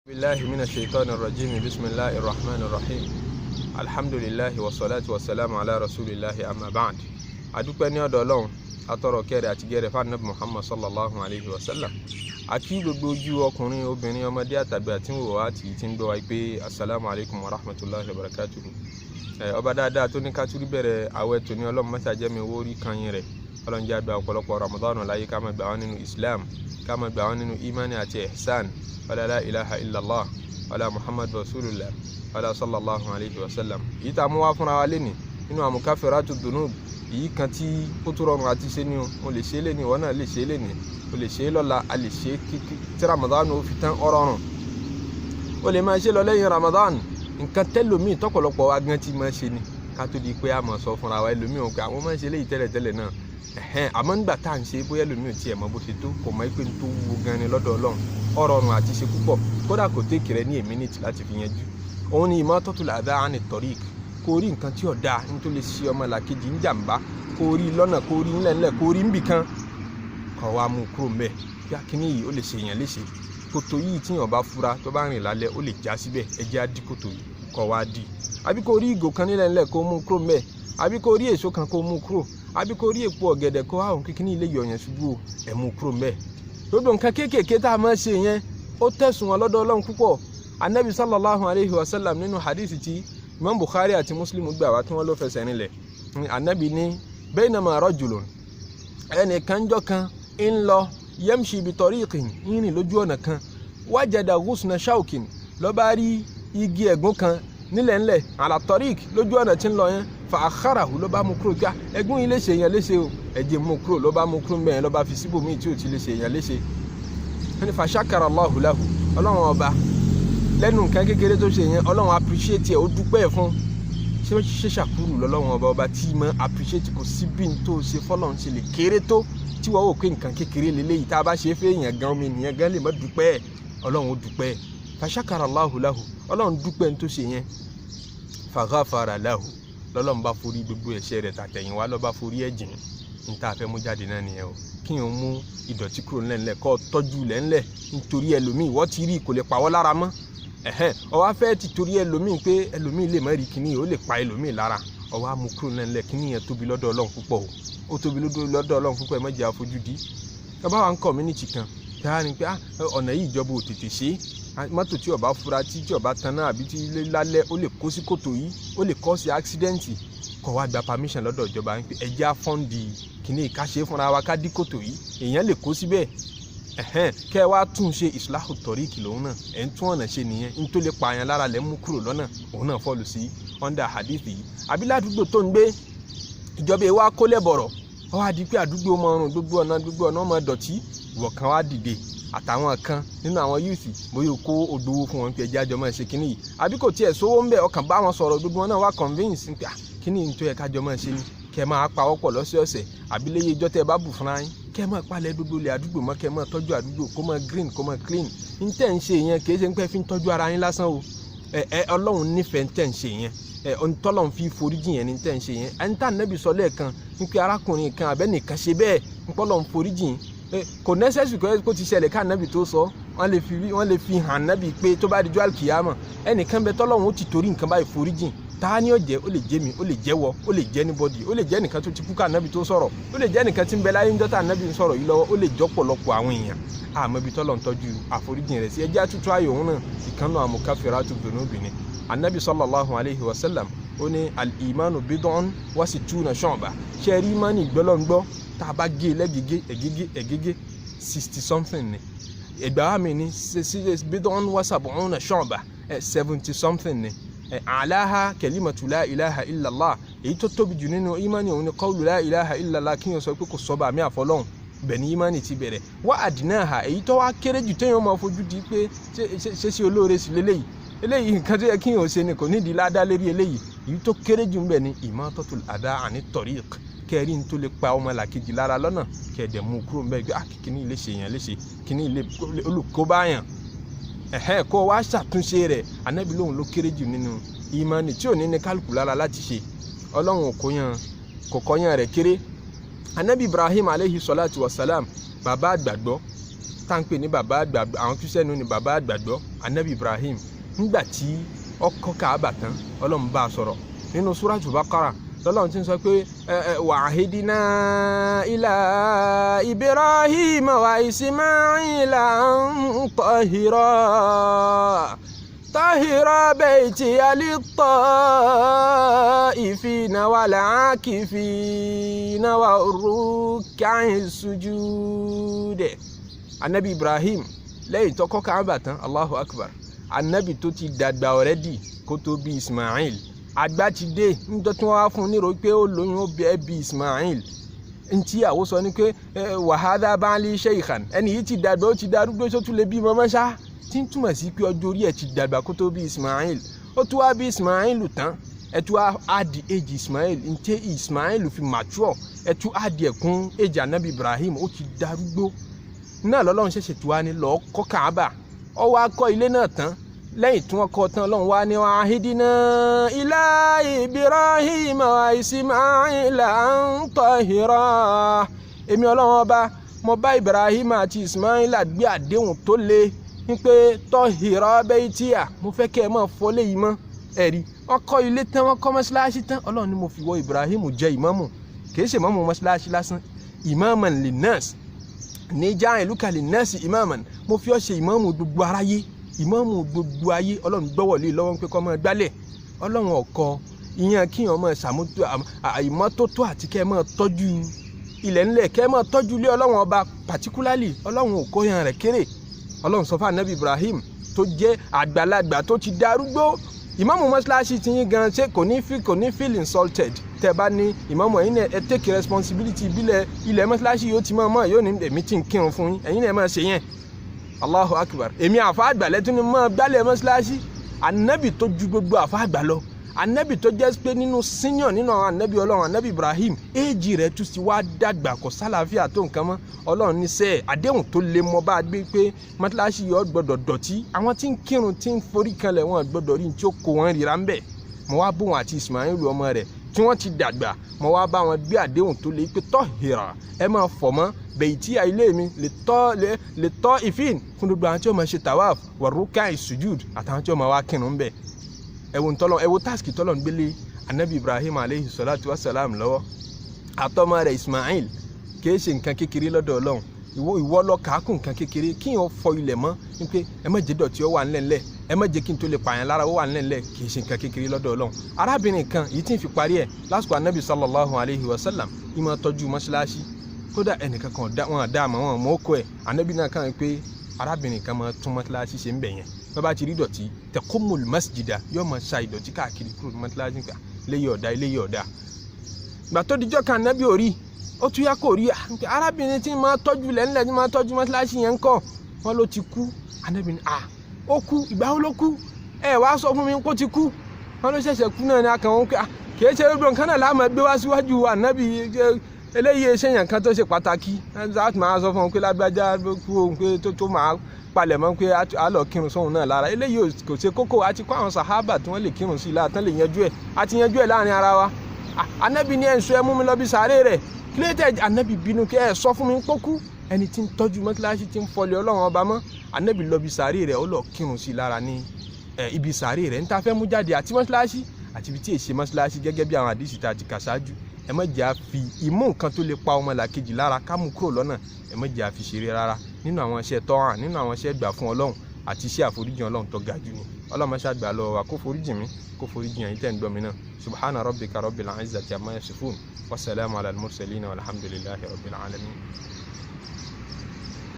بالله من الشيطان الرجيم، بسم الله الرحمن الرحيم، الحمد لله والصلاة والسلام على رسول الله، أما بعد. Adúpẹ́ ní ọ̀dọ̀ Ọlọ́run, atọrọ kẹrẹ àti gẹrẹ fún Ànábì Muhammad sallallahu alayhi wa sallam. Àkí gbogbo ojú ọkùnrin, obìnrin, ọmọdé àtàgbà tí ń wò wá tí ń gbọ́ wa pé asalaamu alaykum wa rahmatulahi wa barakatuhu. Ọba dáadáa tó ní kátúrí bẹ̀rẹ̀ àwẹ̀ tòní, Ọlọ́run mọ́sá jẹ́mi owó rí kan yín rẹ̀. Ọlọ́run jẹ́ àgbà ọ̀pọ̀lọpọ̀ Ramadan láyé, ká máa gbà wọ́n nínú Islam, ká máa gbà wọ́n nínú imani àti ihsan. Wala la ilaha illallah, wala Muhammad rasulullah, wala sallallahu alayhi wa sallam. Èyí tá a mú wá fúnra wa lénìí nínú àmukafiratu dunub, èyí kan tí ó tó rọrùn àti ṣe ni o. Mo lè ṣe é lénìí, ìwọ náà lè ṣe é lénìí, o lè ṣe é lọ́la, a lè ṣe é kíkí tí Ramadan ó fi tán ọ̀rọ̀rùn. O lè máa ṣe lọ lẹ́yìn Ramadan. Nǹkan tẹ́lòmíì tọ́pọ̀lọpọ̀ wa gan ti máa ṣe ni ká tó di pé a máa sọ fúnra wa. Ẹlòmíì ò pé àwọn máa ń ṣe léyìí tẹ́lẹ̀tẹ́lẹ̀ náà ẹ̀hẹ́n, àmọ́ nígbà tá à ń ṣe, bóyá ẹlòmíì ò tiẹ̀ mọ bó ṣe tó, kò mọ̀ pé n tó wúwo gan ni lọ́dọ̀ Ọlọ́run. Ó rọrùn àti ṣe púpọ̀, kódà kò take rẹ ní a minute láti fi yanjú. Òun ni imatatul adha ani tariq. Kó rí nǹkan tí ò dáa, ní tó lè ṣe ọmọ làkejì ń jàǹbá, kó rí lọ́nà, kó rí ńlẹ̀ńlẹ̀, kó rí níbì kan, kó wá mú kúrò ńbẹ̀. Bí akíní yìí, ó lè ṣe èèyàn léṣe. Kòtò yìí, tíyàn bá fura tó bá rìn lálẹ́, ó lè já síbẹ̀. Ẹ jẹ́ á dí kòtò yìí, kó wá dí. Àbí kó rí ìgò kan nílẹ̀ ńlẹ̀, kó mú kúrò ńbẹ̀. Àbí kó rí èso kan, kó mú kúrò. Àbí kó rí èpo ọ̀gẹ̀dẹ̀, kó àwọn kékeré ilé yọ̀yàn ṣubú o, ẹ̀ mú kúrò ńbẹ̀. Gbogbo nǹkan kéékèèké tá a máa ṣe yẹn, ó tẹ̀sùn wọn lọ́dọ̀ Ọlọ́run púpọ̀. Anabi sallallahu alayhi wa sallam, nínú hadith tí Imam Bukhari àti Muslim gbà wá, tí wọ́n ló fẹsẹ̀ rinlẹ̀, anabi ní baynama rajulun, ẹnìkan jọ kan ń lọ, yamshi bi tariqin, ń rìn lójú ọ̀nà kan, wajada ghusna shawkin, ló bá rí igi ẹ̀gún kan nílẹ̀ ńlẹ̀, ala tariq, lójú ọ̀nà tí ń lọ yẹn, fa akharahu, ló bá mú kúrò. Gbá ẹ̀gún yìí lè ṣe èèyàn léṣe o, ẹ̀jẹ̀ mú kúrò. Ló bá mú kúrò mbẹ́yẹn, ló bá fi síbòmíì tí ò ti lè ṣe èèyàn léṣe. Wọ́n ní fa shakara Allahu lahu, Ọlọ́run ọba, lẹ́nu nǹkan kékeré tó ṣe yẹn, Ọlọ́run appreciate ẹ̀, ó dúpẹ́ ẹ̀ fún. Ṣé ṣe ṣàkúrù lọ́lọ́run ọba, ọba tí mọ́ appreciate. Kò sí bí n tó ṣe fọ́lọ́run ṣe lè kéré tó, tí wọ́n wò pé nǹkan kékeré lélẹ́yìí, tá a bá ṣe é fẹ́ èèyàn gan, omi ènìyàn gan lè má dúpẹ́ ẹ̀, Ọlọ́run ó dúpẹ́ ẹ̀. Fashakara Allahu lahu, Ọlọ́run dúpẹ́ n tó ṣe yẹn, faghafara lahu, lọ́lọ́run bá forí gbogbo ẹ̀ṣẹ̀ rẹ̀ tàtẹ̀yìnwá, ló bá forí ẹ̀ jìn. Ní tá a fẹ́ mú jáde náà nìyẹn o. Kí n mú ìdọ̀tí kúrò ńlẹ̀ńlẹ̀, kọ́ tọ́jú lẹ́ńlẹ̀ nítorí ẹlòmíì. Wọ́n ti rí, kò lè pawọ́ lára mọ́ ẹ̀hẹ́n. Ó wá fẹ́ ti torí ẹlòmíì, pé ẹlòmíì lè má rí kíní, ó lè pa ẹlòmíì lára, ó wá mú kúrò ńlẹ̀ńlẹ̀. Kíní yẹn tóbi lọ́dọ̀ Ọlọ́run púpọ̀ o, ó tóbi lọ́dọ̀ Ọlọ́run púpọ̀. Ẹ má jẹ́ àfojúdi. Ẹ bá wa ń community kan tá a ní pé ọ̀nà yìí, ìjọba ò tètè ṣe é. Mọ́tò tí ó bá fura, tí ó bá taná àbí tí lálẹ́, ó lè kó sí kòtò yìí, ó lè kó sí accident. Kó wá gba permission lọ́dọ̀ ìjọba pé ẹ jẹ́ á fund kìíní, ká ṣe é fúnra wa, ká dí kòtò yìí, èèyàn lè kó síbẹ̀ ẹ̀hẹ́n. Kẹ́ ẹ wá tún ṣe, islahu tọ̀ríkì lòun náà, ẹ̀ ń tún ọ̀nà ṣe nìyẹn. N tó lè pààyàn lára lẹ́ mú kúrò lọ́nà, òun náà fall sí under hadith yìí. Àbí ládùúgbò tó ń gbé, ìjọba ìwà kólẹ̀ bọ̀rọ̀, ó wá di pé àdúgbò mọ ọrùn, gbogbo ọ̀nà, gbogbo ọ̀nà ọmọ dọ̀tí. Ìwọ̀ kan wá dìde àtàwọn kan nínú àwọn youth, bóyá o kó òdòwò fún wọn pé ẹjẹ́ àjọ máa ṣe kínní yìí, àbí kò tiẹ̀ sówó ń bẹ̀, ọkàn bá wọn sọ̀rọ̀, gbogbo wọn náà wá convince pé kínní yìí tó yẹ kájọ máa ṣe ni. Kẹ́ máa pawọ́pọ̀ lọ́sọ̀ọ̀sẹ̀, àbí léyé ijọ́ tẹ́ ẹ bá bù fúnra yín, kẹ́ máa palẹ̀ gbogbo ilẹ̀ àdúgbò mọ́, kẹ́ máa tọ́jú àdúgbò, kó máa green, kó máa clean. Ní tẹ́ ń ṣe yẹn, kì í ṣe ń pẹ́ fi ń tọ́jú ara yín lásán o. Ẹ ẹ Ọlọ́run nífẹ̀ẹ́ tẹ́ ń ṣe yẹn. Ẹ ntọ́lọ́run fi foríjì yẹn ní tẹ́ ń ṣe yẹn. Ẹni tá nẹ́bí sọ lẹ́ẹ̀kan ń pé arákùnrin kan àbẹ́nìkan ṣe bẹ́ẹ̀, ń pọ́lọ́run foríjì, kò necessary kó ti ṣẹlẹ̀ ká nẹ́bí tó sọ. Wọ́n lè fi hàn nẹ́bí pé tó bá di jọ́ àlùkìyámọ̀, ẹnìkan bẹ tọ́lọ́run ó ti torí nǹkan báyìí foríjì. Ta ni ó jẹ́? Ó lè jẹ́ mi, ó lè jẹ́ wọ, ó lè jẹ́ anybody, ó lè jẹ́ nìkan tó ti kú ká nẹ́bí tó sọ̀rọ̀, ó lè jẹ́ nìkan tí ń bẹ láyé ńjọ́ tá nẹ́bí ń sọ̀rọ̀ yìí lọ́wọ́, ó lè jọ́ pọ̀lọpọ̀ àwọn èèyàn. Àmọ́ ibi tọ́lọ̀ ń tọ́jú àforíjì rẹ̀ sí, ẹjẹ́ àtútù ayò. Òun náà, ìkànnì àmukafiratu dhunubi ni. Anabi sallallahu alayhi wa sallam, ó ní al-imanu bid'un wa sittuna shu'ba. Ṣe rí imani gbọ́lọ́ngbọ́, tá a bá gé lẹ́gẹ́gẹ́ ẹ̀gẹ́gẹ́ ẹ̀gẹ́gẹ́, 60 something ni. Ìgbà wa mi ní bid'un wa sab'una shu'ba, 70 something ni. A'laha kalimatu la ilaha illallah. Èyí tó tóbi jù nínú imani, òun ni qawlu la ilaha illallah, kí n sọ pé kò sọ́ba mi àfọlọ́hún. Bẹ̀ ní imani ti bẹ̀rẹ̀. Wa adnaha, èyí tó wá kéré jù téèyàn máa fojú di pé ṣe ṣe olóore sí lélẹ́yìí, eléyìí nǹkan tó yẹ kí n ò ṣe ni, kò nídìí ládá lérí eléyìí, èyí tó kéré jù ń bẹ̀ ni imatatul adha ani tariq. Kẹrí ń tó lè pa ọmọ làkejì lára lọ́nà, kẹ̀dẹ̀ mú kúrò ń bẹ́ẹ̀ gbé, kíní ilé ṣe yẹn léṣe, kíní ilé olùkóbáyàn ẹ̀hẹ́n, kó wá ṣàtúnṣe rẹ̀. Ànábì lóhùn ló kéré jù nínú ìmánì tí ò ní ní kálukú lára láti ṣe. Ọlọ́run kò yan, kò kọ́yàn rẹ̀ kéré. Ànábì Ibrahim aleyhi salatu wa salam, bàbá àgbàgbọ́. Tá ń pè ní bàbá àgbàgbọ́, àwọn Kírísítẹ́nì ní bàbá àgbàgbọ́, anabi Ibrahim, nígbà tí ó kọ́ Káàbà tán, Ọlọ́run bá a sọ̀rọ̀ nínú Súrátù Bákárà, lọ́lọ́run ti ń sọ pé وعهدنا إلى إبراهيم وإسماعيل أن طهرا طهرا بيتي للطائفين والعاكفين والركع السجود. Anabi Ibrahim, lẹ́yìn tó kọ́ Káàbà tán, Allahu Akbar, anabi tó ti dàgbà already kó tó bí Ismail, àgbà ti dé. Níjọ́ tí wọ́n wá fún un nírò pé ó lóyún, ó bí ẹ bí Ismail, ntí àwọ̀ sọ ni pé وهذا بعلي شيخا, ẹni yìí ti dàgbà, ó ti darúgbó, tó tún lè bí mọ́mọ́ ṣá, tí ń túmọ̀ sí pé ọjọ́ orí ẹ̀ ti dàgbà kó tó bí Ismail. Ó tún wá bí Ismail tán, ẹ tún wá add age Ismail, ntẹ́ Ismail fi mature, ẹ tún add ẹ̀ kún age anabi Ibrahim, ó ti darúgbó náà. Lọ́lọ́run ṣẹ̀ṣẹ̀ tó wá ní lọ́ọ́ kọ́ Káàbà. Ó wá kọ́ ilé náà tán. Lẹ́yìn tí wọ́n kọ́ tán, Ọlọ́run wá ní وعهدنا إلى إبراهيم وإسماعيل أن طهرا. Èmi Ọlọ́run Ọba, mo bá Ibrahim àti Ismail gbé àdéhùn tó le wípé طهرا بيتي, mo fẹ́ kẹ́ ẹ máa fọlé yìí mọ́. Ẹ̀rí, wọ́n kọ́ ilé tán, wọ́n kọ́ mọ́ṣáláṣí tán, Ọlọ́run ni mo fi wọ Ibrahim jẹ ìmáàmù. Kì í ṣe ìmáàmù mọ́ṣáláṣí lásán, إماما للناس ní جاعلك للناس إماما. Mo fi ọ́ ṣe ìmáàmù gbogbo aráyé, ìmáàmù gbogbo ayé. Ọlọ́run gbọ́wọ́ lé lọ́wọ́ pé kó máa gbálẹ̀. Ọlọ́run ọ̀kọ́ ìyẹn kíyàn máa ṣàmójútó ìmọ́tótó àti kẹ́ ẹ máa tọ́jú ilẹ̀ ńlẹ̀, kẹ́ ẹ máa tọ́jú ilé Ọlọ́run Ọba particularly. Ọlọ́run ò kó yan rẹ̀ kéré. Ọlọ́run sọ fún anabi Ibrahim tó jẹ́ àgbàlagbà, tó ti darúgbó. Ìmáàmù mọ́ṣáláṣí ti yín gan, ṣé kò ní feel insulted tẹ́ bá ní ìmáàmù, ẹ̀yin náà ẹ take responsibility ìbílẹ̀ ilẹ̀ mọ́ṣáláṣí yóò ti mọ̀ mọ́, yóò ní èmi tí ń kírun fún yín, ẹ̀yin náà ẹ máa ṣe yẹn. Allahu Akbar! Èmi àfa àgbà lẹ́tún ni mọ́ gbálẹ̀ mọ́ṣáláṣí? Anabi tó ju gbogbo àfa àgbà lọ, anabi tó jẹ́ pé nínú senior nínú àwọn anabi Ọlọ́run, anabi Ibrahim, éèjì rẹ̀ tún ti wá dàgbà, kò sálàáfíà tó nǹkan mọ́. Ọlọ́run ní sẹ́ẹ̀ àdéhùn tó lé mọ́ bá a gbé pé mọ́ṣáláṣí yóò gbọ́dọ̀ dọ̀tí, àwọn tí ń kírun, tí ń forí kanlẹ̀, wọn gbọ́dọ̀ rí tí ó kó wọn ríra ń bẹ̀. Mo wá bóun àti Ismail ọmọ rẹ̀ tí wọ́n ti dàgbà, mo wá bá wọn gbé àdéhùn tó lé pé طهرا, ẹ máa fọ̀ mọ́ بيتي ilé mi للطائفين, fún gbogbo àwọn tí ó máa ṣe tawaf, والركع السجود, àtàwọn tí ó máa wá kírun bẹ̀. Ẹ wo ntọ́lọ́, ẹ wo task tọ́lọ́ ń gbélé anabi Ibrahim aleyhi salatu wa salam lọ́wọ́ àtọmọ rẹ̀ Ismail. Kìí ṣe nǹkan kékeré lọ́dọ̀ Ọlọ́run. Ìwọ lọ kàákùn nǹkan kékeré, kí yẹn fọ ilẹ̀ mọ́ wípé ẹ má jẹ́ dọ̀tí ó wà ńlẹ̀ ńlẹ̀, ẹ má jẹ́ kí n tó lè pààyàn lára ó wà ńlẹ̀ ńlẹ̀, kìí ṣe nǹkan kékeré lọ́dọ̀ Ọlọ́run. Arábìnrin kan èyí tí ń fi parí ẹ̀, lásìkò anabi sallallahu alayhi wa sallam, ìmọ̀ tọ́jú mọ́ṣáláṣí. Kódà ẹnìkan kan wọn dá àmọ́ wọn mọ́ kọ́ ẹ̀. Anabi náà kàn pé arábìnrin kan máa tún mọ́ṣáláṣí ṣe ń bẹ̀ yẹn. Bá bá ti rí dọ̀tí, تقم المسجد, yóò máa ṣa ìdọ̀tí káàkiri kúrò ní mọ́ṣáláṣí nípa léyìí ọ̀dà, eléyìí ọ̀dà. Gbà tó dijọ́ kan, anabi ò rí, ó tún yá kò rí. Arábìnrin tí máa tọ́jú lẹ́ńlẹ̀, tí máa tọ́jú mọ́ṣáláṣí yẹn ń kọ́? Wọn ló ti kú. Anabi ní, à, ó kú? Ìgbà wo ló kú? Ẹ wàá sọ fún mi kó ti kú. Wọn ló ṣẹ̀ṣẹ̀ kú náà ní akàn wọn pé kìí ṣe gbogbo nǹkan náà láàmú gbé wá síwájú anabi. Eléyìí ṣèyàn kan tó ṣe pàtàkì láti máa sọ fún wọn pé lágbájá kú òun, pé tó máa palẹ̀ mọ́ pé a lọ kírun sóhun náà lára. Eléyìí kò ṣe kókó. Àti kó àwọn sàhábà tí wọ́n lè kírun sí i lára tán lè yanjú ẹ̀, àti yanjú ẹ̀ láàrin ara wa. Anabi ní ẹ̀ ń sọ, ẹ mú mi lọ bí sàárè rẹ̀. Kílẹ̀tẹ̀ anabi bínú kí ẹ sọ fún mi kókú, ẹni tí ń tọ́jú mọ́tíláṣí, tí ń fọlẹ̀ Ọlọ́run Ọba mọ́? Anabi lọ bí sàárè rẹ̀, ó lọ kírun sí i lára ní ibi sàárè rẹ̀. Ń ta fẹ́ mú jáde, àti mọ́tíláṣí àti ibi tí èsì mọ́tíláṣí, gẹ́gẹ́ bí àwọn àdìsí tá a ti kà ṣáájú, ẹ má jẹ́ à fi ìmú nǹkan tó lè pa ọmọlàkejì lára ká mú kúrò lọ́nà. Ẹ má jẹ́ à fi ṣeré rárá. Nínú àwọn iṣẹ́ tọ́hàn, nínú àwọn iṣẹ́ gbà fún Ọlọ́run àti iṣẹ́ àforíjì Ọlọ́run tó ga jù ni. Ọlọ́run máa ṣàgbà lọ́wọ́ wa, kó foríjì mi, kó foríjì yẹn tẹ́ ń gbọ́ mi náà. سبحان ربك رب العزة عما يصفون وسلام على المرسلين والحمد لله رب العالمين.